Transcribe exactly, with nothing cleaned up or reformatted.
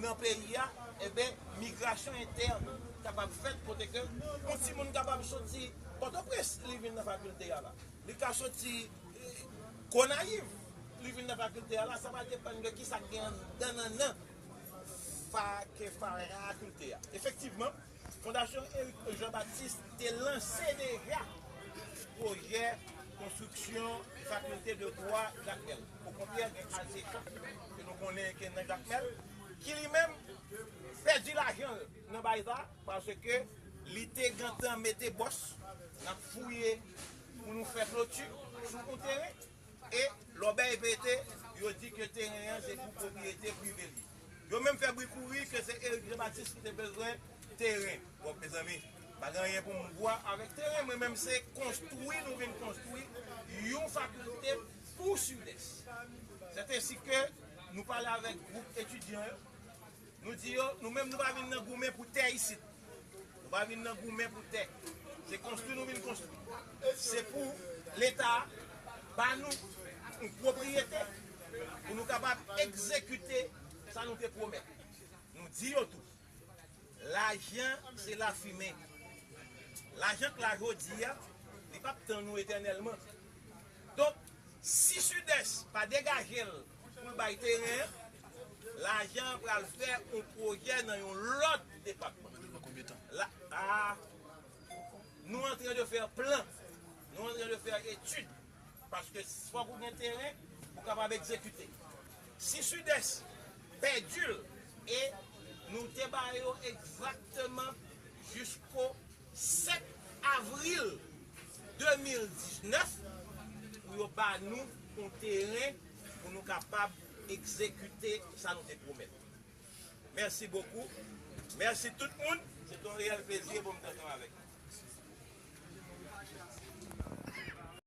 nan peyi a, enben, migrasyon entèn kapab fèt kote ke yon timoun kapab soti Pòtoprens, li vin nan fakilte a la. Li ka soti eh, Gonayiv, li vin nan fakilte a la, sa va depann de kisa k gen anndan nan nan fa, ke fakilte a. Efektivman, Fondasyon Eric Jean Baptiste te lanse deja pwojè konstriksyon fakilte de dwa Jakmèl. Okontrè, gen Azeka, ke nou konnen ke nan Jakmèl, ki li menm pèdi lajan l nan bagay sa, paske li te gentan mete bòs, n ap fouye pou nou fè kloti sou yon teren, e lòbèy pete, yo di ke teren an se pou pwopriyete prive li. Yo menm fè bri kouri ke se Eric Jean Baptiste ki te bezwen teren. Bon, mezanmi, pa gen anyen pou m vwa avèk teren. Mwen menm se konstwi, nou vin konstwi yon fakilte pou Sidès. Sèt ensi ke nou pale avèk gwoup etidyan yo. Nou di yo, nou menm nou pa vin nan goumen pou tè isit. Nou pa vin nan goumen pou tè. Se konstwi nou vin konstwi. Se pou Leta ba nou yon pwopriyete pou nou kapab egzekite sa nou te pwomèt. Nou di yo tou, lajan se lafimen. Lajan k la jodi a, li p ap tann nou etènèlman. Donk, si Sidès pa degaje l pou l bay teren an, lajan an pral fè yon pwojè nan yon lòt depatman. La, a, nou antren de fè plan, nou antren de fè etid, paske fòk ou gen teren pou kapab egzekite. Si Sidès pèdi l, e nou te ba yo egzakteman jisko sèt avril de mil diznèf pou yo ba nou yon teren pou nou kapab egzekite sa nou te pwomèt. Mèsi bokou. Mèsi tout moun. Se te yon reyèl plezi pou m te ansanm avèk nou.